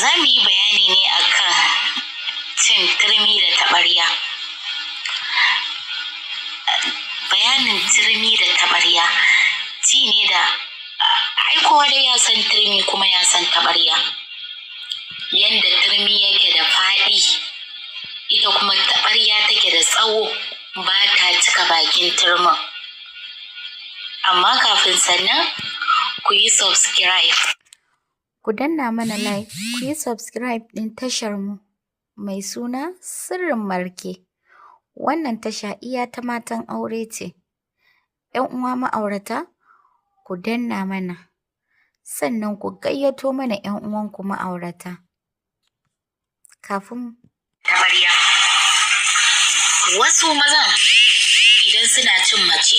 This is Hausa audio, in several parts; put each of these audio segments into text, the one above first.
Za mu yi bayani ne akan cin turmi da taɓarya. Bayanin turmi da taɓarya ci ne da ai kowa dai ya san turmi kuma ya san taɓarya. Yanda turmi yake da faɗi, ita kuma taɓarya take da tsawo, ba ta cika bakin turmin. Amma kafin sannan, ku yi subscribe. Ku danna mana like, ku yi subscribe ɗin tashar mu mai suna Sirrin Marke. Wannan tasha iya ta matan aure ce. ‘Yan uwa ma'aurata, ku danna mana. Sannan ku gayyato mana ‘yan uwanku ma'aurata. Kafin Taɓarya. Wasu mazan idan suna cin mace,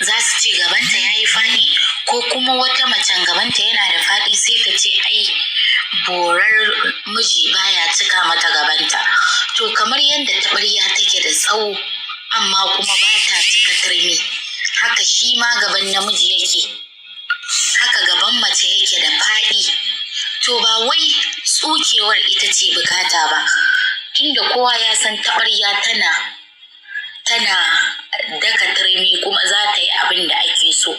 za su ce gabanta ya yi faɗi, ko kuma wata macen gabanta yana da faɗi, sai ta ce ai borar miji baya cika mata gabanta. To, kamar yadda taɓarya take da tsawo amma kuma ba ta cika turmi, haka shi ma gaban namiji yake, haka gaban mace yake da faɗi. To, ba wai tsukewar ita ce bukata ba, tunda kowa ya san taɓarya tana daka turmi kuma za ta yi abin da ake so.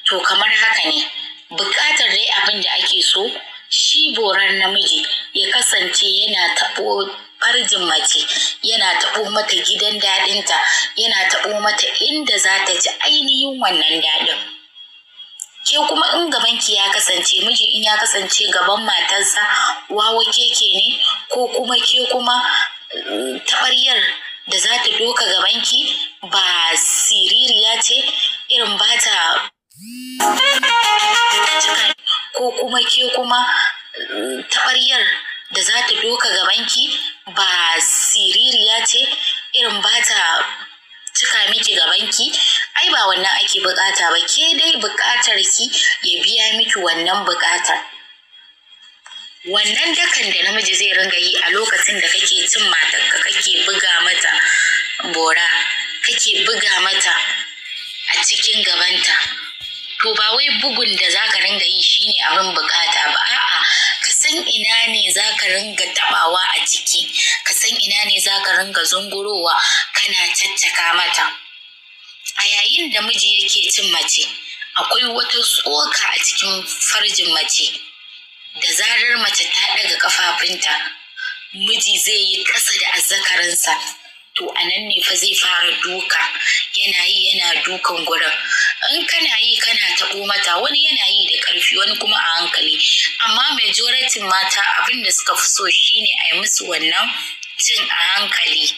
To, kamar haka ne, buƙatar dai abin da ake so, shi borar namiji ya kasance yana taɓo farjin mace, yana taɓo mata gidan daɗinta, yana taɓo mata inda za ta ji ainihin wannan daɗin. Ke kuma in gabanki ya kasance, miji in ya kasance gaban matarsa wawa keke ne, ko kuma ke kuma taɓaryar da za ta doka gabanki ba siririya ce, irin ba ta cika, ko kuma ke kuma taɓaryar da za ta doka gabanki ba siririya ce, irin ba ta cika miki gabanki, ai ba wannan ake bukata ba. Ke dai bukatar ki ya biya miki wannan bukatar. Wannan dakan da namiji zai ringa yi a lokacin da kake cin matarka, kake buga mata bora, kake buga mata a cikin gabanta, to ba wai bugun da zaka ringa yi shine abin bukata ba. A'a, ka san ina ne zaka ringa tabawa a ciki, ka san ina ne zaka ringa zungurowa kana caccaka mata. A yayin da miji yake cin mace, akwai wata tsoka a cikin farjin mace. Da zarar mace ta ɗaga kafafunta, miji zai yi ƙasa da azzakarinsa. To, a nan ne fa zai fara duka, yana yi yana dukan gurin. In kana yi kana taɓo mata, wani yana yi da ƙarfi, wani kuma a hankali, amma majority mata abin da suka fi so shine a yi musu wannan cin a hankali,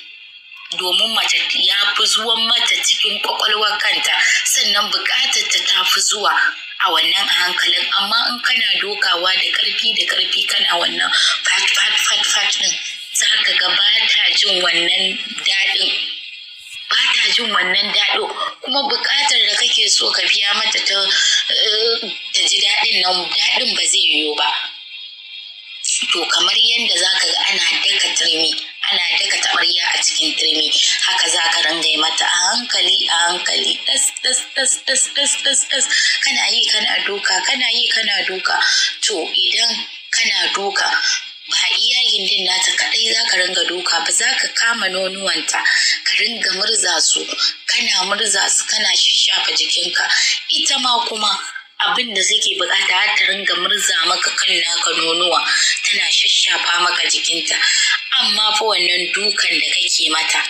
domin mace ya fi zuwan mata cikin kwakwalwar kanta, sannan buƙatar ta ta fi zuwa a wannan a hankalin. Amma in kana dokawa da ƙarfi da ƙarfi, kana wannan fat fat fat fat ɗin, za ka ga ba ta jin wannan daɗin, ba ta jin wannan daɗin, kuma buƙatar da kake so ka biya mata ta ji daɗin nan, daɗin ba zai yiwu ba. To, kamar yadda za ka ga ana daka turmi, ana daka taɓarya a cikin turmi, haka za ka ringa yi mata a hankali a hankali, ɗas ɗas ɗas ɗas ɗas ɗas ɗas, kana yi kana duka, kana yi kana duka. To, idan kana duka, ba iya gindin nata kaɗai za ka ringa duka ba, za ka kama nonuwanta ka ringa murza su, kana murza su, kana shishafa jikinka. Ita ma kuma abin da suke bukata har ta ringa murza maka kan naka nonuwa, tana shashafa maka jikinta. Amma fa wannan dukan da kake mata,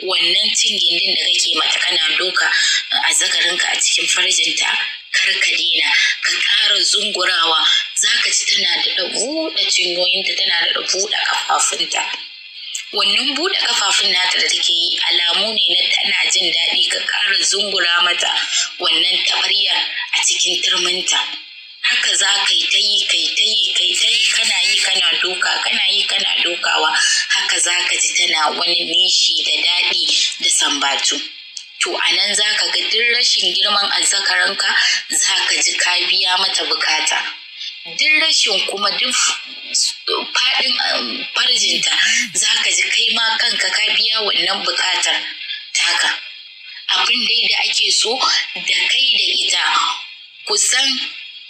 wannan cin gindin da kake mata, kana duka azzakarinka a cikin farjinta, kar ka daina, ka ƙara zungurawa. Za ka ji tana daɗa buɗe cinyoyinta, tana daɗa buɗe ƙafafunta. Wannan buɗe ƙafafun nata da take yi alamu ne na tana jin daɗi. Ka ƙara zungura mata wannan taɓaryar a cikin turminta. Haka za ka yi ta yi, kai ta yi, kai ta yi, kana yi kana duka, kana yi kana dukawa. Haka za ka ji tana wani nishi da daɗi da sambatu. To, a nan za ka ga duk rashin girman azzakarinka, za ka ji ka biya mata bukata. Duk rashin kuma duk faɗin farjinta, za ka ji kai ma kanka ka biya wannan bukatar taka. Abin dai da ake so da kai da ita, ku san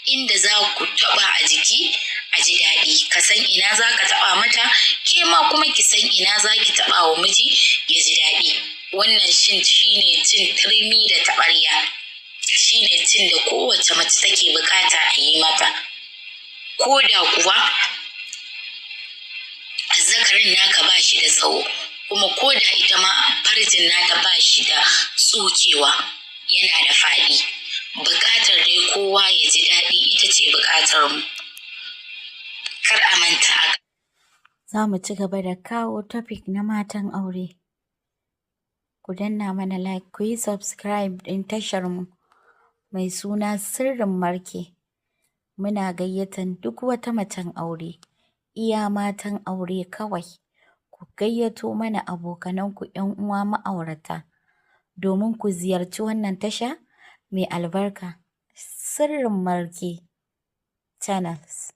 inda za ku taɓa a jiki. A ji daɗi, ka san ina za ka taɓa mata, ke ma kuma ki san ina za ki taɓa wa miji ya ji daɗi. Wannan shin shine cin turmi da taɓarya, shine cin da kowace mace take buƙata a yi mata. Ko da kuwa azzakarin naka ba shi da tsawo, kuma ko da ita ma farjin nata ba shi da tsukewa, yana da faɗi. Buƙatar dai kowa ya ji daɗi ita ce buƙatar mu. Kar a manta a Za mu ci gaba da kawo topic na matan aure. Ku danna mana like, ku yi subscribe ɗin tasharmu mai suna Sirrin Marke. Muna gayyatar duk wata macen aure, iya matan aure kawai. Ku gayyato mana abokananku 'yan uwa ma'aurata domin ku ziyarci wannan tasha mai albarka, Sirrin Marke Channels.